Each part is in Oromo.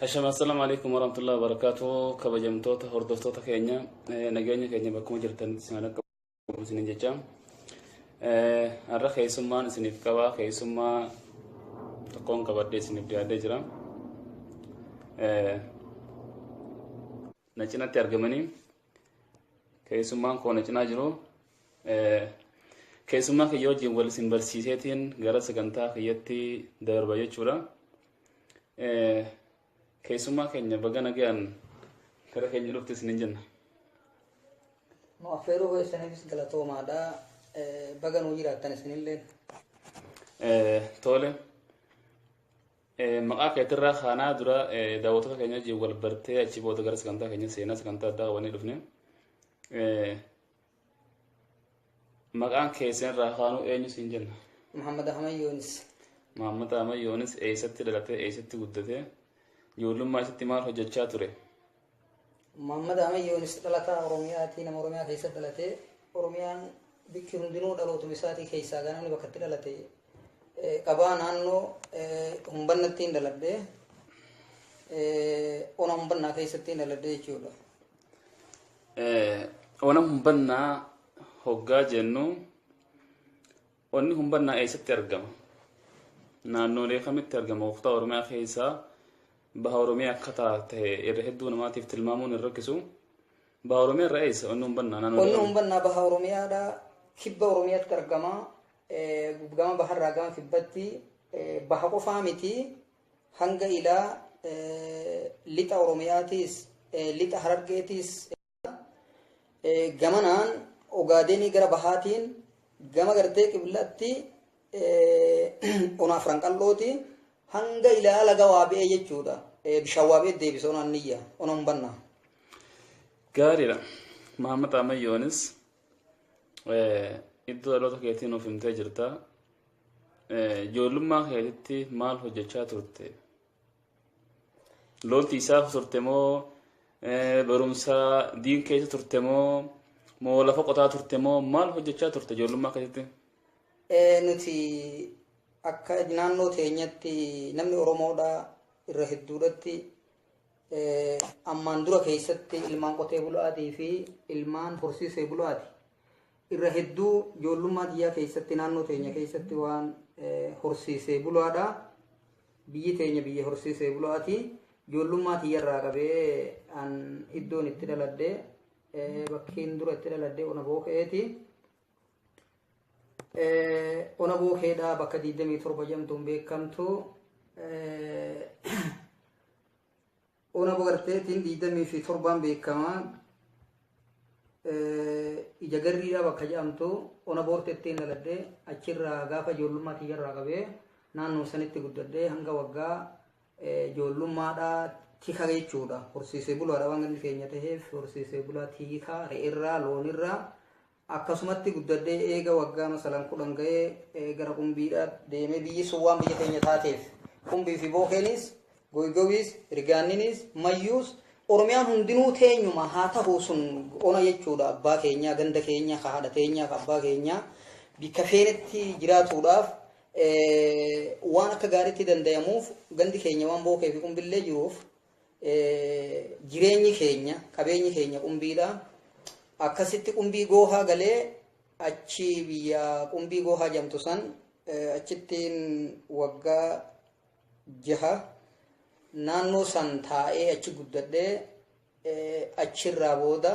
Hashama assalaamu alaikum warahmatullahi wabarakatuh. Kabajamtoota hordoftoota keenya, nageenya keenya bakkuma jirtanitti isin akka isinin jecha. Har'a keessummaan isiniif qaba, keessummaa tokkoon qabadhee isiniif dhiyaadhee jira. Na cinatti argamanii keessummaan koo na cinaa jiru. Keessummaa kiyya wajjin wal isin barsiiseetiin gara sagantaa kiyyatti darba jechuudha. Keessummaa keenya baga nagaan gara keenya dhufte isinin jenna. Nu affeeruu keessaniifis galatoomaadha. Baga nuu jiraattan isinillee. Tole. Maqaa keetirraa kaanaa dura daawwattoota keenya wajjin wal bartee achi booda gara sagantaa keenya seenaa sagantaa addaa qabannee dhufne. Maqaan keessanirraa kaanuu eenyu siin jenna? Muhammad Ahmad Yoonis. Muhammad Ahmad Yoonis eessatti dhalatee, eessatti guddate, ijoollummaa isaatti maal hojjechaa ture? Muhammad Ahmad Yoonis dhalataa Oromiyaati. Nama Oromiyaa keessa dhalate. Oromiyaan bikki hundinuu dhalootuma isaatii keessaa gaa namni bakka itti dhalate qabaa. Naannoo Humbannattiin dhaladhe. Ona Humbannaa keessattiin dhaladhe jechuudha. Ona Humbannaa hoggaa jennu, onni Humbannaa eessatti argama? Naannolee kamitti argama? Kutaa Oromiyaa keessaa baha Oromiyaa akka taate irra hedduu namaatiif tilmaamuun hin rakkisu. Baha Oromiyaa irra eessa onni Humbannaa? Naannolee Onni kamitti? Humbannaa baha Oromiyaadha. Kibba Oromiyaatti argama. Gama baharraa gama kibbatti baha qofaa miti, hanga ilaa lixa Oromiyaatis, lixa Harargeetis, gamanaan Ogaadenii gara bahaatiin gama gartee qiblatti ona Afran Qal'ooti, hanga ilaa laga Waabee jechuudha. Bishaan Waabee deebisa onaan niyya ona Humbannaa. Gaariidha. Muhammad Ahmad Yoonis, iddoo dhaloota keetii nuuf himtee jirta. Ijoollummaa keetitti maal hojjechaa turte? Loon tiisaa turte moo, barumsa diin keessa turte moo lafa qotaa turte moo, maal hojjechaa turte ijoollummaa keessatti? Nuti akka naannoo teenyatti namni Oromoodha irra hedduudhatti ammaan dura keessatti ilmaan qotee bulaatii fi ilmaan horsiisee bulaati. Irra hedduu ijoollummaa tiyyaa keessatti naannoo teenya keessatti waan horsiisee bulaadha. Biyyi teenya biyya horsiisee bulaati. Ijoollummaa tiyyarraa qabee an iddoon itti dhaladhe, bakkiin dura itti dhaladhe ona Booke'eeti. Ona Bookeedha, bakka 27 jedhamtuun beekamtu. Ona bogarteetiin 27n beekama. Ija Garriidha bakka jedhamtu, ona Boortettiin dhaladhe. Achirraa gaafa ijoollummaa tiyyarraa qabee naannoo sanitti guddadhe, hanga waggaa ijoollummaadhaa tika jechuudha. Horsiisee bulaadha waan gandi keenya ta'eef, horsiisee bulaa, tiikaa re'irraa, loonirraa akkasumatti guddadhee, eega waggaa masalan 10 ga'ee gara Qumbiidhaa deemee. Biyyi sun waan biyya keenya taateef, Qumbii fi Bookeenis, Goygowiis, Rigaanniniis, Mayyuus, Oromiyaan hundinuu teenyuma haa ta'u, sun ona jechuudha. Abbaa keenyaa, ganda keenya, ka haadha teenyaa, ka abbaa keenyaa, bikka feenetti jiraatuudhaaf waan akka gaariitti dandayamuuf, gandi keenya waan Bookee fi Qumbillee jiruuf, jireenyi keenya, qabeenyi keenya Qumbiidha. Akkasitti Qumbii Goohaa galee, achi biyya Qumbii Goohaa jedhamtu san achittiin waggaa 6 naannoo san taa'ee achi guddadhee, achirraa booda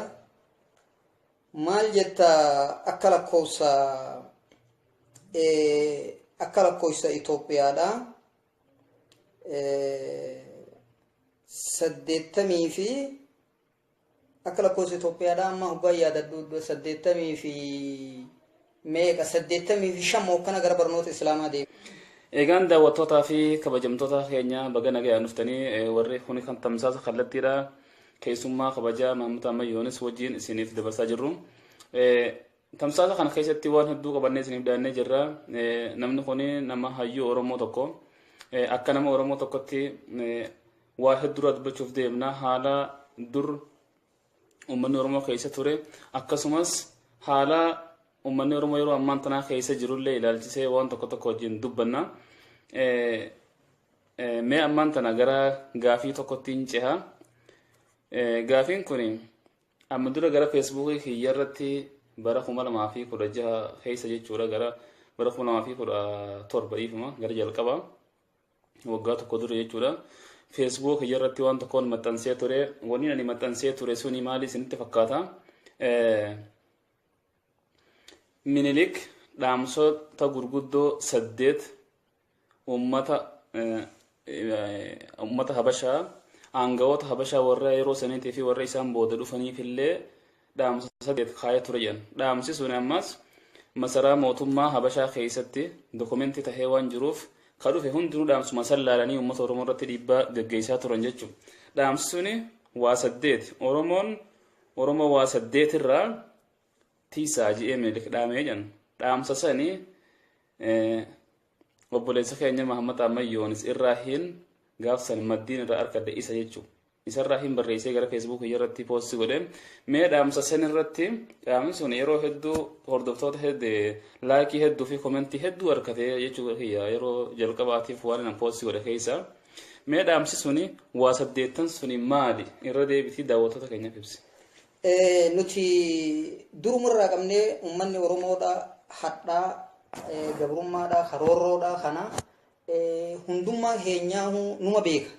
maal jetta, akka lakkoofsa Itoophiyaadha 80 fi akka lakkoofsa Itoophiyaadha amma hoggaa yaadadhu 80 fi meeqa, 85 mookkana gara barnoota Islaamaa deeme. Egaan daawwattootaa fi kabajamtoota keenya, baga nagayaan dhuftanii. Warri kuni kan tamsaasa kallattiidha. Keessummaa kabajaa Mahmud Ahmad Yoonis wajjin isiniif dabarsaa jirru. Tamsaasa kana keessatti waan hedduu qabannee isiniif dhiyaannee jirra. Namni kuni nama hayyuu Oromoo tokko. Akka nama Oromoo tokkotti waa hedduurraa dubbachuuf deemna. Haala dur uummanni Oromoo keessa ture, akkasumas haala uummanni Oromoo yeroo ammaan tanaa keessa jirullee ilaalchisee waan tokko tokko wajjin dubbanna. Mee ammaan tana gara gaafii tokkotti hin ceha. Gaafiin kun amma dura gara Feesbuukii kiyya irratti bara 2016 keessa jechuudha, gara bara 2017, dhiifama, gara jalqaba waggaa tokko dura jechuudha. Feesbuuk kiyya irratti waan tokkoon maxxansee ture. Wanni ani maxxansee ture suni maali isinitti fakkaata? Minilik dhaamsota gurguddoo saddeet uummata Habashaa, aangawoota Habashaa warra yeroo saniitii fi warra isaan booda dhufaniif illee dhaamsa saddeet kaayee ture jedhan. Dhaamsi sun ammas masaraa mootummaa Habashaa keessatti dokumentii tahee waan jiruuf, ka dhufe hundinuu dhaamsuma san laalanii uummata Oromoo irratti dhiibbaa gaggeessaa turan jechuudha. Dhaamsi suni waa saddeet. Oromoon Oromoo waa saddeet irraa tiisaa ji'ee Minilik dhaamee jedhan. Dhaamsa sanii obboleessa keenya Mahammad Ahmad Yoonis irraa hin gaafsan maddiin irraa argadhe isa jechuudha. Isarraa hin barreessee gara Feesbuuk irratti post godhe. Mee dhaamsa san irratti, dhaamsi sun yeroo hedduu hordoftoota hedduu, like hedduu fi comment hedduu argate jechuudha kiyya, yeroo jalqabaatiif waan inni post godhe keessa. Mee dhaamsi suni waa saddeettan suni maali? Irra deebitii daawwattoota keenyaaf ibsi. Nuti durumarraa qabnee uummanni Oromoodha hadhaa gabrummaadha karoorroodha kana hundummaa keenyaa numa beeka.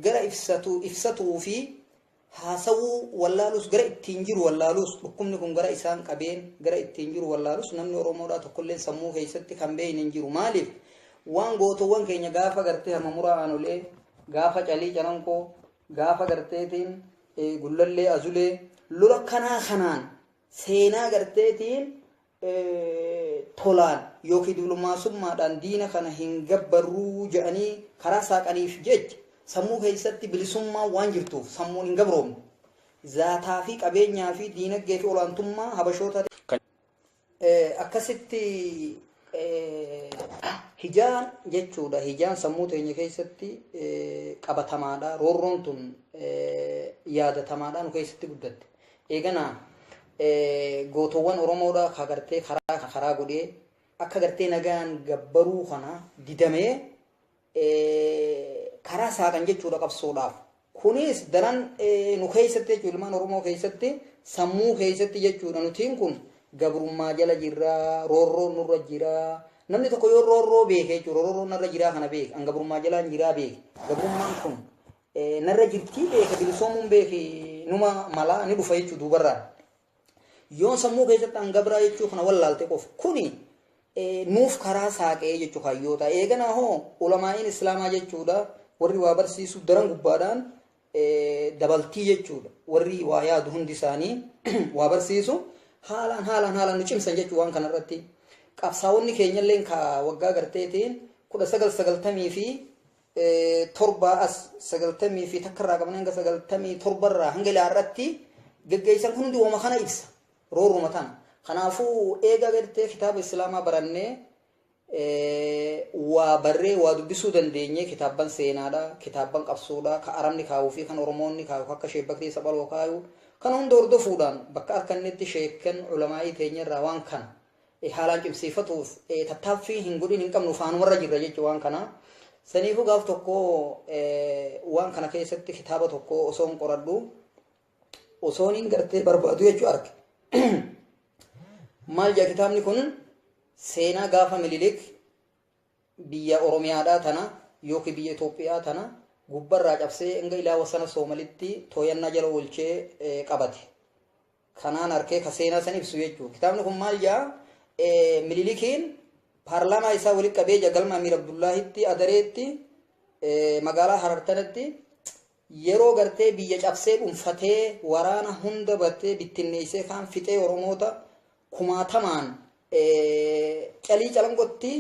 Gara ibsatu ibsatuu fi haasawuu wallaalus, gara ittiin jiru wallaalus, dhukkubni kun gara isaan qabeen gara ittiin jiru wallaalus, namni Oromoodhaa tokkollee sammuu keessatti kan beekne hin jiru. Maaliif? Waan gootowwan keenya gaafa gartee harma muraa Aanolee, gaafa Calii Calanqoo, gaafa garteetiin Gullallee Azulee, lola kanaa kanaan seenaa garteetiin tolaan yookiin diblumaasummaadhaan diina kana hin gabbarruu jedhanii karaa saaqaniif jecha, sammuu keessatti bilisummaa waan jirtuuf sammuun hin gabroomne. Zaataa fi qabeenyaa fi diinagdee fi olaantummaa Habashoota akkasitti hijaan jechuudha. Hijaan sammuu teenya keessatti qabatamaadha. Roorroon tun yaadatamaadha, nu keessatti guddatte. Eegana gootowwan Oromoodha ka gartee karaa karaa godhee akka gartee nagaan gabbaruu kana didamee karaa saaqan jechuudha qabsoodhaaf. Kunis daran nu keessatti jechuudha, ilmaan Oromoo keessatti, sammuu keessatti jechuudha, nutiin kun gabrummaa jala jirraa, roorroon nurra jiraa. Namni tokko yoo roorroo beeke jechuudha, roorroon narra jiraa kana beeke, an gabrummaa jalaan jiraa beeke, gabrummaan kun narra jirtii beeke, bilisoomuun beeke, numa malaa ni dhufa jechuudha duubarraan. Yoon sammuu keessatti an gabraa jechuu kana wallaalte qofa. Kuni nuuf karaa saaqee jechuu hayyoota. Eeganaa hoo ulamaa'iin Islaamaa jechuudha, warri waa barsiisu daran gubbaadhaan dabaltii jechuudha. Warri waa yaadu hundi isaanii waa barsiisu haalaan haalaan haalaan nu cimsan jechuu waan kanarratti. Qabsaa'onni keenyallee ka waggaa garteetiin 1997 as, 91 irraa qabanii hanga 97rraa hanga ilaarratti geggeessan kun hundi wama kana ibsa, roorruma tana. Kanaafuu eega gartee kitaaba Islaamaa barannee, waa barree, waa dubbisuu dandeenye, kitaabban seenaadha, kitaabban qabsoodha, ka Arabni kaayuu fi kan Oromoonni kaayu, akka Sheek Bakrii Saphaloo kaayu kana hunda hordofuudhaan, bakka harkannetti sheekkan ulamaa'ii teenyarraa waan kana haalaan cimsiifatuuf tattaaffii hin godhin hin qabnu, faanumarra jirra jechuudha waan kana. Saniifuu gaaf tokko waan kana keessatti kitaaba tokko osoo hin qoradhu, osoo hin gartee barbaadu jechuu arge. Maal jedha kitaabni kun? Seenaa gaafa Mililik biyya Oromiyaadhaa tana yookiin biyya Itoophiyaa tana gubbarraa cabsee hanga ilaa wasana Soomalitti tooyannaa jala oolchee qabate. Kanaan harkee ka seenaa san ibsu jechuudha. Kitaabni kun maal jedha? Mililikiin paarlaamaa isaa walitti qabee jira galma Amiir Abdullaahitti, Adareetti, magaalaa Harartanatti, yeroo gartee biyya cabsee dhuunfatee, waraana hunda bartee bittinneessee, kaan fixee, Oromoota kumaatamaan Calii Calanqotti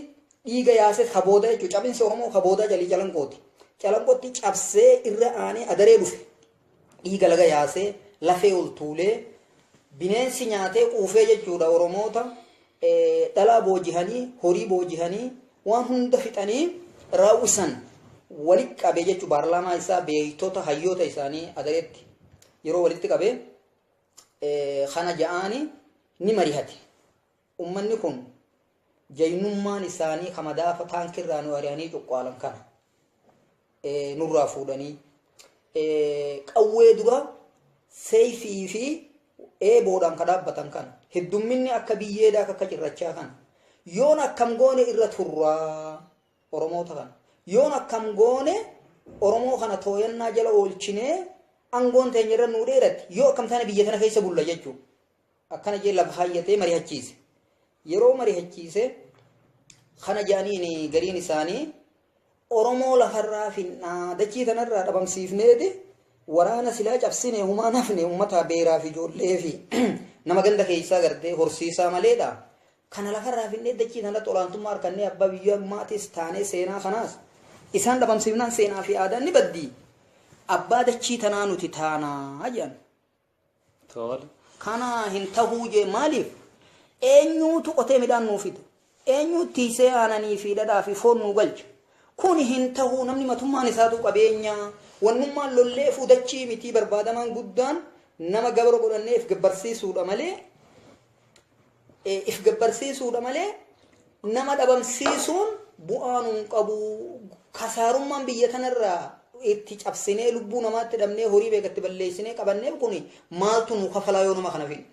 dhiiga yaasee kabooda jechuudha. Cabinsi Oromoo kaboodaa Calii Calanqooti. Calanqotti cabsee irra aanee Adaree dhufe. Dhiiga laga yaasee, lafee ol tuulee, bineensi nyaatee quufee jechuudha. Oromoota dhalaa boojihanii, horii boojihanii, waan hunda fixanii raawwisan walitti qabee jechuudha. Paarlaamaa isaa, beektota, hayyoota isaanii Adareetti yeroo walitti qabee kana ja'aani ni marihate. Ummanni kun jaynummaan isaanii kamadaafa taankirraa nu ari'anii cuqqaalan kana. Nurraa fuudhanii qawwee dura seeyfii fi eeboodhaan ka dhaabbatan kana heddumminni akka biyyeedhaa akka cirrachaa kana yoon akkam goone irra turraa Oromoota kana yoon akkam goone Oromoo kana tooyannaa jala oolchinee aangoon teenya irra nuu dheeratti yoo akkam taane biyya tana keessa bulla jechuudha. Akkana jee lafa haayyatee mari'achiise. Yeroo mari'achiise kana jedhaniin gariin isaanii Oromoo lafarraa finnaa dachii tanarraa dhabamsiifneeti waraana silaa cabsine humaa nafne uummata beeraa fi ijoollee fi nama ganda keessaa gartee horsiisaa maleedha. Kana lafarraa finnee dachii tanarratti olaantummaa harkannee abbaa biyyummaatis taanee seenaa kanaas isaan dhabamsiifnaan seenaa fi aadaan ni baddi. Abbaa dachii tanaa nuti taanaa jedhan. Tole. Kana hin tahuu jee maaliif eenyuutu qotee midhaan nuu fida? Eenyuu tiisee aananii fi dhadhaa fi foon nuu galcha? Kun hin tahuu, namni matummaan isaatu qabeenya. Wannummaan lolleefuu dachii mitii, barbaadamaan guddaan nama gabra godhannee if gabbarsiisuudha malee if gabbarsiisuudha malee nama dhabamsiisuun bu'aa nuun qabu. Kasaarummaan biyya tanarraa itti cabsinee lubbuu namaatti dhabnee horii beekatti balleessinee qabannee kun maaltu nu kafalaa yoo nama kana fidne?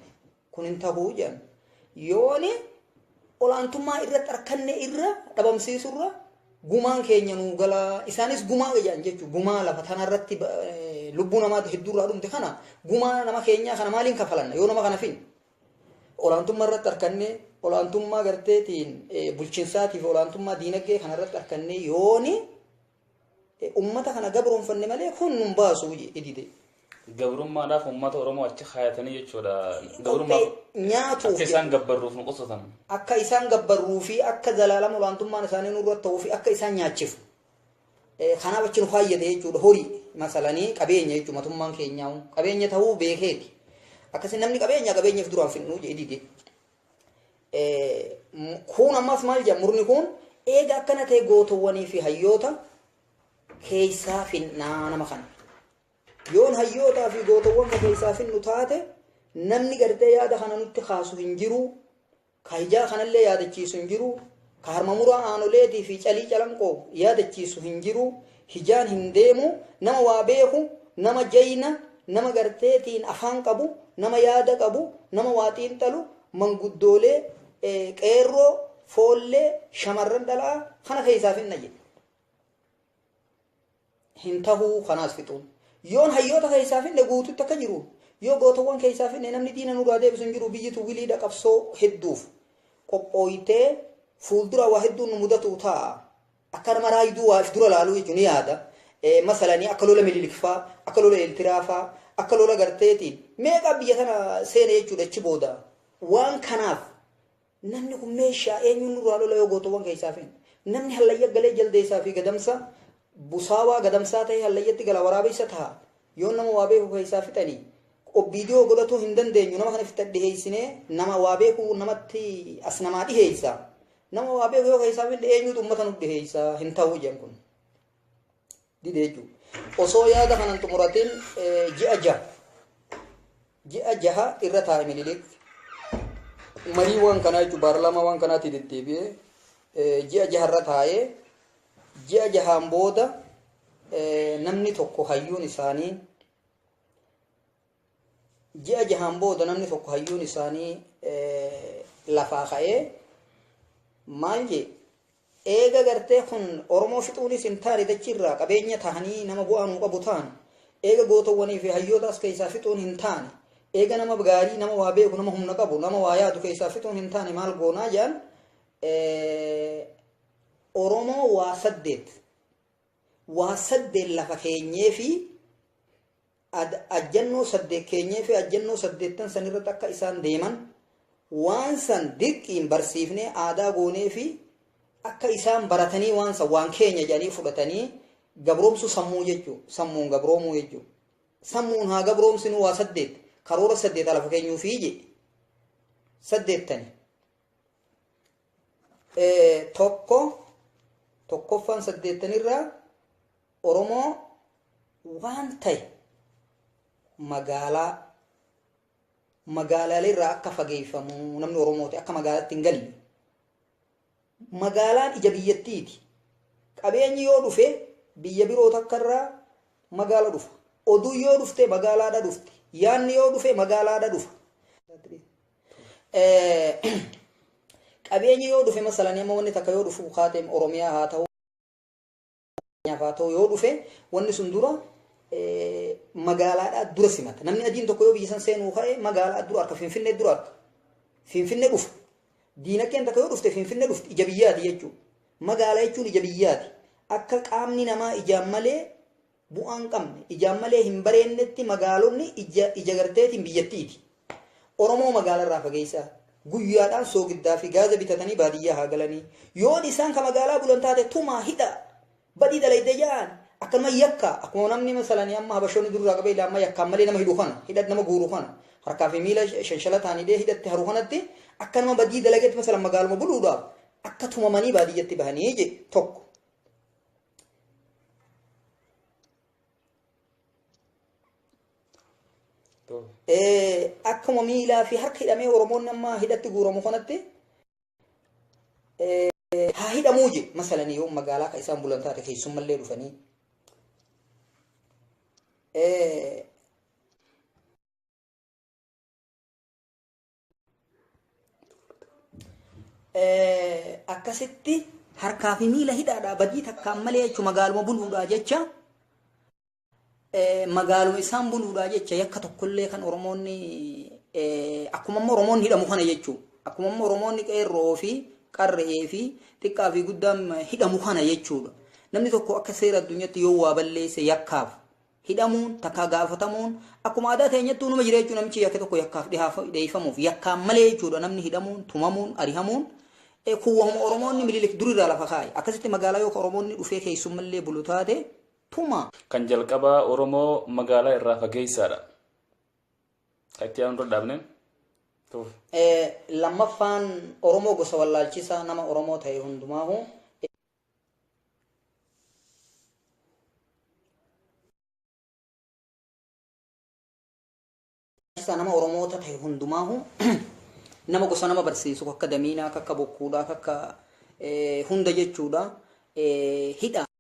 Kun hin tahuu jedhan. Yooni olaantummaa irratti harkanne irra dhabamsiisurra gumaan keenya nuu galaa, isaanis gumaa jedhan jechuudha. Gumaa lafa tanarratti lubbuu namaatti hedduurraa dhumte kana, gumaa nama keenyaa kana maaliin kafalanna yoo nama kana fidne? Olaantummaa irratti harkannee olaantummaa garteetiin bulchiinsaatiif olaantummaa diinagdee kanarratti harkannee yooni ummata kana gabroonfanne malee kun nun baasu dide. Gabrummaadhaaf uummata Oromoo achi kaayatanii jechuudha. Gabrummaaf nyaatuuf akka isaan gabbarruuf nu qosatan. Akka isaan gabbarruu fi akka zalaalama olaantummaan isaanii nurra ta'uu fi akka isaan nyaachifu. Kanaaf achi nu faayyate jechuudha. Horii masalanii qabeenya jechuudha, matummaan keenyaa qabeenya ta'uu beekeeti. Akkasii namni qabeenya qabeenyaaf duraan finnuu jedhe dide. Kun ammas maal jedha murni kun? Eega akkana ta'e gootowwanii fi hayyoota keessaa finnaa nama kana. Yoon hayyootaa fi gootowwan ka keessaa finnu taate namni gartee yaada kana nutti kaasu hin jiru. Ka hijaa kanallee yaadachiisu hin jiru. Ka harma muraa aanoleetii fi calii calanqoo yaadachiisu hin jiru. Hijaan hin deemu. Nama waa beeku, nama jayna, nama garteetiin afaan qabu, nama yaada qabu, nama waa xiinxalu, manguddoolee, qeerroo, foollee, shamarran dhalaa kana keessaa finna jedhe. Hin tahuu kanaas fixuun. Yoon hayyoota keessaa finne guututti akka jiru, yoo gootowwan keessaa finne namni diina nurraa deebisu hin jiru, biyyitu wiliidha qabsoo hedduuf qophooytee fuuldura waa hedduun nu mudatu ta'a. Akka nama raayiduu waa if dura laaluu jechuun ni yaada. Masalanii akka lola Minilik faa, akka lola Eeltiraa faa, akka lola garteetiin meeqa biyya kana seene jechuudha achi booda. Waan kanaaf namni kun meeshaa eenyuun nurraa lola yoo gootowwan keessaa finne? Namni hallayya galee jaldeessaa fi gadamsa busaawaa gadamsaa ta'ee hallayyatti gala waraabessa ta'a. Yoo nama waa beeku keessaa fixanii obbiidiyoo godhatuu hin dandeenyu, nama kana fixa dhiheessinee nama waa beeku namatti as namaa dhiheessa. Nama waa beeku yoo keessaa finne eenyutu uummata nu dhiheessa? Hin ta'uu jedhan kun. Dide jechuudha. Osoo yaada kanan xumuratin ji'a 6 irra taa'e Minilik marii waan kanaa jechuudha, baarlaamaa waan kanaatti deddeebi'ee ji'a 6 irra taa'ee, ji'a 6n booda namni tokko hayyuun isaanii ji'a 6n booda namni tokko hayyuun isaanii lafaa ka'ee maal jee? Eega gartee kun Oromoo fixuunis hin taane, dachiirraa qabeenya tahanii nama bu'aa nuu qabu ta'an, eega gootowwanii fi hayyoota as keessaa fixuun hin taane, eega nama gaarii, nama waa beeku, nama humna qabu, nama waa yaadu keessaa fixuun hin taane, maal goonaa jedhan. Oromoo waa saddeet lafa keenyee fi ajjannoo saddeet keenyee fi ajjannoo saddeettan san irratti akka isaan deeman waan san dirqiin barsiifnee aadaa goonee fi akka isaan baratanii waan san waan keenya jedhanii fudhatanii gabroomsuu sammuu jechuu, sammuun gabroomuu jechuu, sammuun haa gabroomsinu, waa saddeet, karoora saddeet lafa keenyuu fi jedhe. Saddeettani tokko tokkoffaan saddeettanirraa Oromoo waan ta'e magaalaalee irraa akka fageeffamu, namni Oromoo ta'e akka magaalaatti hin galle. Magaalaan ija biyyattiiti. Qabeenyi yoo dhufe biyya biroo takkarraa magaala dhufa. Oduu yoo dhufte magaalaadha dhufti. Yaanni yoo dhufe magaalaadha dhufa. Qabeenyi yoo dhufe, masalan amma wanni takka yoo dhufu kaate, Oromiyaa haa ta'u, haa ta'u, yoo dhufe wanni sun dura magaalaadhaa dura simata. Namni adiin tokko yoo biyya san seenuu ka'e magaalaa dura harka, Finfinnee dura harka. Finfinnee dhufa. Diinagdeen takka yoo dhufte Finfinnee dhufti, ija biyyaati jechuudha. Magaalaa jechuun ija biyyaati. Akka qaamni namaa ijaan malee bu'aa hin qabne, ijaan malee hin bareennetti magaalonni ija garteetiin biyyattiiti. Oromoo magaalarraa fageessaa. Guyyaadhaan soogiddaa fi gaaza bitatanii baadiyyaa haa galanii. Yoon isaan ka magaalaa bulan taate tumaa, hidha. Badii dalayde ja'an akkanuma yakka, akkuma namni masalanii amma Habashoonni durraa qabee ila amma yakkaan malee nama hidhu kana, hidha nama guuru kana, harkaa fi miila shanshalataan hidhee hidhatti haru kanatti, akkanuma badii dalagetti masalan magaaluma buluudhaaf akka tumamanii baadiyyatti bahanii je tokko. Akkuma miilaa fi harka hidhamee Oromoonni amma hidhatti guuramu kanatti haa hidhamuu je, masalanii yoo magaalaa ka isaan bulan taate keessummallee dhufanii. Akkasitti harkaa fi miila hidhaadhaa badii takkaan malee jechuun magaaluma buluudhaa jecha, magaaluma isaan buluudhaa jecha yakka tokkollee kan Oromoonni akkuma amma Oromoonni hidhamu kana jechuudha. Akkuma amma Oromoonni qeerroo fi qarree fi xiqqaa fi guddaan hidhamu kana jechuudha. Namni tokko akka seera addunyaatti yoo waa balleesse yakkaaf hidhamuun takkaa gaafatamuun akkuma aadaa teenyattuu numa jira jechuudha. Namichi yakka tokko yakkaaf dhiyeeffamuuf yakkaan malee jechuudha, namni hidhamuun, tumamuun, arihamuun kun wahuma Oromoonni Mililik durirraa lafa kaa'e. Akkasitti magaalaa yoo Oromoonni dhufee keessummallee bulu taate tuma. Kan jalqabaa Oromoo magaalaa irraa fageessaadha. Kan itti aanu dura dhaabne. Lammaffaan Oromoo gosa wallaalchisaa, nama Oromoo ta'e hundumaahu nama Oromoota ta'e hundumaahu, nama gosa nama barsiisu akka damiinaa, akka bokkuudhaa, akka hunda jechuudha, hidha.